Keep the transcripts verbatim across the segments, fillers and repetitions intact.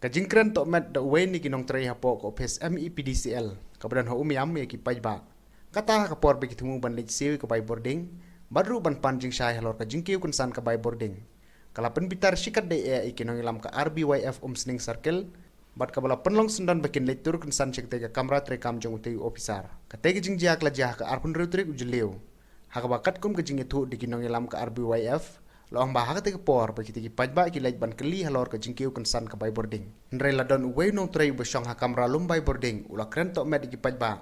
Ka jingkren tohmet da uwei na ki nongtrei hapoh ka ophis M E P D C L kaba don ha Umiam ïa ki paidbah, kata ha ka por ba ki thmu ban leit siew ïa ka bai bording bad ruh ban pan jingshai halor ka jingkiew kynsan ka bai bording, ka la pynbitar shikatdei eh ïa ki nongïalam ka R B Y F Umsning Circle, bad kaba la pynlong syndon ba kin leit tur kynsan sha katei ka kamra treikam jong utei u ophisar. Katei ka jingjia ka la jia ha ka arphew hynriew tarik u Jylliew, ha kaba katkum ka jingïathuh da ki nongïalam ka R B Y F, la ong ba ha katei ka por ba kitei ki paidbah ki leit ban kylli halor ka jingkiew kynsan ka bai bording, hynrei la don uwei u nongtrei uba shong ha kamra lum bai bording u la kren tohmet ïa ki paidbah,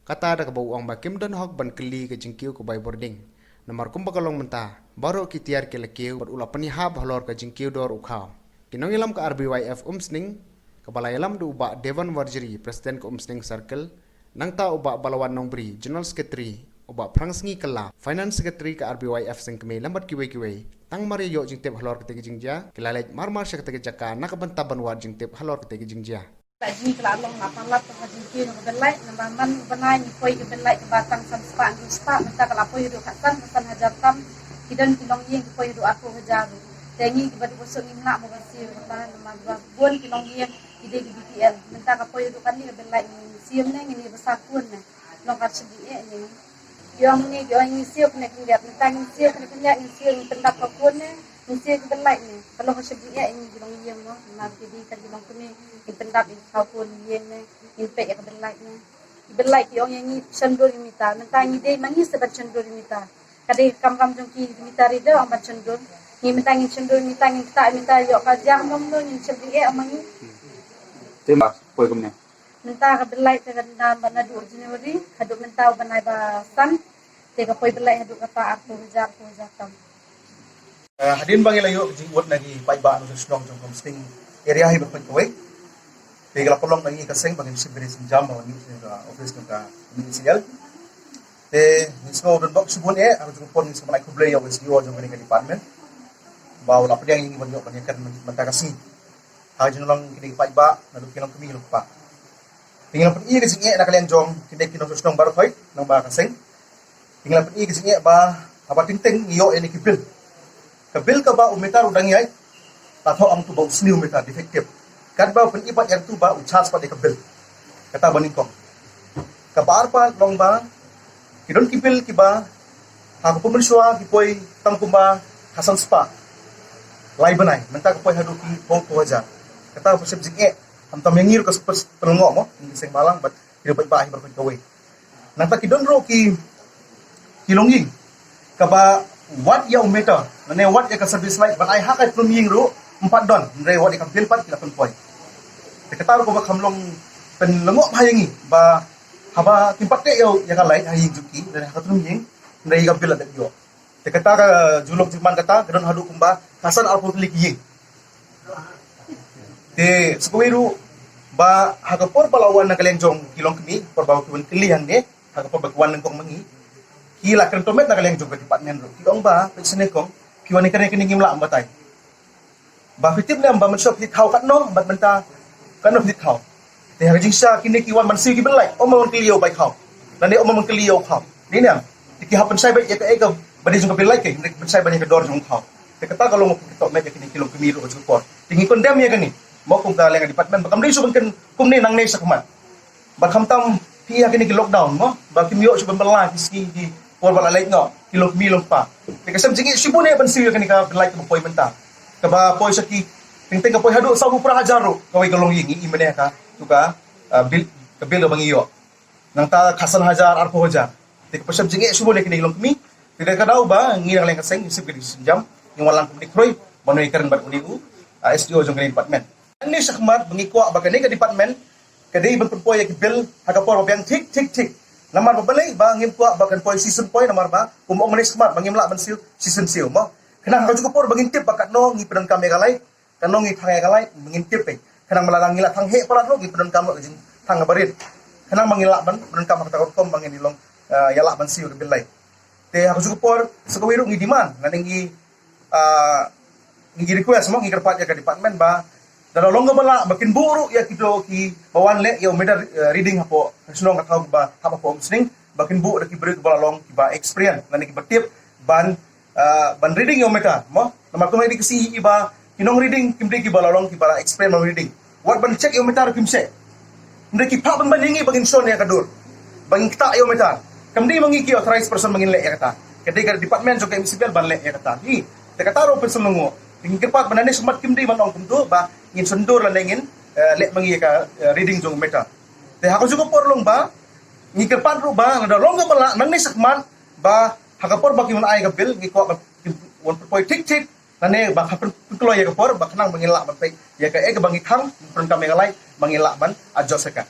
kata da kaba u ong ba kim don hok ban kylli ka jingkiew ka bai bording, namar kumba ka long mynta baroh ki tiar ki la kiew bad u la pynïahap halor ka jingkiew dor u khaw. Ki nongïalam ka R B Y F Umsning, kaba la ïalam da u Bah Devon Warjri, President ka Umsning Circle, nangta u Bah Balawan Nongbri, General Secretary, u Bah Phrangsngi Kylla, Finance Secretary ka R B Y F Sengkmie, lem bad kiwei kiwei, tang mar ïa ïoh jingtip halor katei ka jingjia ki la leit marmar sha katei ka jaka na ka bynta ban wad jingtip halor katei ka jingjia. Ka jingkhlad long la palat ka jingkiew na ka bel light, namar man u bnai ngi poi ka bel light kaba tang san spah hynriew spah, mynta ka la poi haduh khatsan, khatsan hajar tam. Ki don ki longïing ki poi haduh arphew hajar. Te ngi kiba dei bosok ngim lah mo ban siew kata, namar ba bun ki longïing ki dei ki B P L. Mynta ka poi haduh kane ka bel light, ngi siew ne, ngi ne ba sa khun ne. Long ka shym dei eh ne. Ki ong ne, ki ong ngi siew kane khyndiat, mynta ngi siew kane khyndiat, ngi siew ngi pyndap ka khun ne, ngi siew ki bel light ne. Ka long ka shym dei eh ngi ki longïing mo, namar ki dei ka ki longkmie, ngi pyndap ïa ka khun ïing ne, ngi peit ïa ka bel light ne. Ki bel light ki ong ïa ngi shon dur ïa mita, mynta ngi dei ma ngi sa ban shon dur ïa mita. Ka dei ka kamram jong ki, ki mita reader ong ban shon dur. Ngi mynta ngin shon dur ïa mita, ngin ktah ïa mita ïoh ka jia mong dur, ngin shon dur ïa ma ngi. Te ma poi kumne. Mynta ka bel light ka dang ban naduh January haduh mynta u bnai ba san. Te ka poi bel light haduh kata arphew hajar, arphew hajar tam. Eh, hadien ba ngi la ïoh ka jingud na ki paidbah nongshong shnong jong ka Umsning area hi ba poi kawei. Te ka la pynlong na ngi ka seng ba ngin shim ka jingsienjam ba ngin shim ka office jong ka M E C L. Te ngi sngew don bok shibun eh, ha ka jingpon ngi sngew ban ai khublei ïa u S D O jong kane ka department ba u la pdiang ïa ngi ban ïoh ban ïakren mynta ka sngi ha ka jinglong kine ki paidbah naduh ki longkmie ki longkpa. Te ngi la pyni ka jingeh na ka liang jong kine ki nongshong shnong baroh hi nang ba ka seng. Te ngi la pyni ka jingeh ba haba teng teng ngi ïoh ïa kine ki bill. Ka bill kaba u meter u dang ïaid, la thoh ong tu ba u sniew meter defective. Katba u pyni pat ïa tu ba u charge pat ïa ka bill. Kata ba nyngkong. Kaba ar pat long ba ki don ki bill kiba ha ka pun mynshuwa ki poi tang kumba khatsan spah lai bnai, mynta ka poi haduh ki arphew hajar. Kata ba sep jingeh, khamtam ïa ngi ruh ka sep pynlyngngoh mo, ngi seng balang bad ki ruh paidbah hi baroh kawei. Nangta ki don ruh ki, ki longïing kaba wad ïa u meter lane wad ïa ka service light ban ai ha ka longïing ruh ym pat don, hynrei wat ïa ka bill pat ki la pynpoi. Te kata ruh kaba kham long pynlyngngoh bha ïa ngi ba haba kim pat teh ïa, ïa ka light ha ïing jong ki lane ha ka longïing, hynrei ïa ka bill la dep ïoh. Te kata ka juluk jingman kata ka don haduh kumba khatsan arphew tylli ki ïing. Te sa kawei ruh ba ha ka por ba la wan na ka liang jong ki longkmie, por ba ki wan kylli hangne, ha ka por ba ki wan nyngkong ma ngi, ki la kren tohmet na ka liang jong ka department ruh, ki ong ba peit sngewbha kong, phi wan ïakren kane ngim lah ban batai. Ba phi tip ne em ba mynshuwa phi thaw katno bad mynta katno phi thaw. Te ha ka jingshisha kine ki wan ban siew ki bill light, ym wan kylli ïa u bai khaw lane ym wan kylli ïa u khaw. Dei ne em? Te ki hap pynshai beit ïa kaei kaba dei jong ka bill light, ki pynshai beit ïa ka dor jong u khaw. Te kata ka long ka tohmet ïa kine ki longkmie ruh ha ka juh ka por. Te ngi condemn ïa kane, mo, kum ka liang ka department ba kam dei shuh ban kren kumne nangne shakhmat. Bad khamtam phi ha kine ki lockdown mo, ba kim ïoh shuh ban bylla ki sngi ki por ba la leit noh ki longkmie longkpa. Te ka sep jingeh shibun eh ban siew ïa kane ka bill light kaba poi mynta, kaba poi sha ki, teng teng ka poi haduh sawphew phra hajar ruh kawei ka longïing, ngi i mynne ka tu ka, ah, bill, ka bill kaba ngi ïoh. Nangta khatsan hajar, arphew hajar. Te ka sep jingeh shibun ïa kine ki longkmie. Te ka daw ba ngi na ka liang ka seng ngi sep ka jingsienjam, ngi wan lang kum u dei khroi ban ïakren bad une u, ah, S D O jong kane ka department. Nangne shakhmat ba ngi kwah ba kane ka department ka dei ban pynpoi ïa ki bill ha ka por ba biang thik thik thik. Namar ba balei ba ngim kwah ba kan poi shisien poi, namar ba kum ong mynne shakhmat ba ngim lah ban siew shisien siew mo. Khnang ha ka juh ka por ba ngin tip ba katno ngi pyndonkam ïa ka light, katno ngi thang ïa ka light, ba ngin tip phi. Khnang ba lada ngi la thang heh palat ruh ngi pyndonkam ruh ka jingthang kaba rit. Khnang ba ngi lah ban pyndonkam ha kata ka rukom ba ngin ïa long, eh, ïa lah ban siew ïa ka bill light. Te ha ka juh ka por sa kawei ruh ngi demand lane ngi, ah, ngi request mo, ngi kyrpad ïa ka department ba lada long kaba lah ba kin buh ruh ïa kito kiba wan leh ïa u meter, eh, reading hapoh ka shnong, ka thaw kaba hap hapoh Umsning, ba kin buh da ki briew kiba la long kiba experience lane kiba tip ban, ah, ban reading ïa u meter mo. Namar kumne dei ka sngi ba ki nong reading kim dei kiba la long kiba la experience ban reading. Wat ban check ïa u meter ruh kim check. Hynrei ki phah ban ban ïa ngi ba ngin shon ïa ka dur, ba ngin ktah ïa u meter. Kam dei ma ngi ki authorized person ba ngin leh ïa kata. Ka dei ka department jong ka M C P L ban leh ïa kata. Hi, te kata ruh pynslem ngut. Te ngi kyrpad ba nangne shakhmat kim dei ban ong kumto ba ngin shon dur lane ngin, eh, leh ma ngi ïa ka, eh, reading jong u meter. Te ha kajuh ka por long ba ngi kyrpad ruh ba lada long kaba lah nangne shakhmat ba ha ka por ba ki wan ai ka bill ngi kwah ba kin wan pynpoi thik thik. Nangne ba ha pyn-, pynkloi ïa ka por ba khnang ba ngin lah ban peit ïa kaei kaba ngi khang, pyndonkam ïa ka light ba ngin lah ban adjust ïa ka.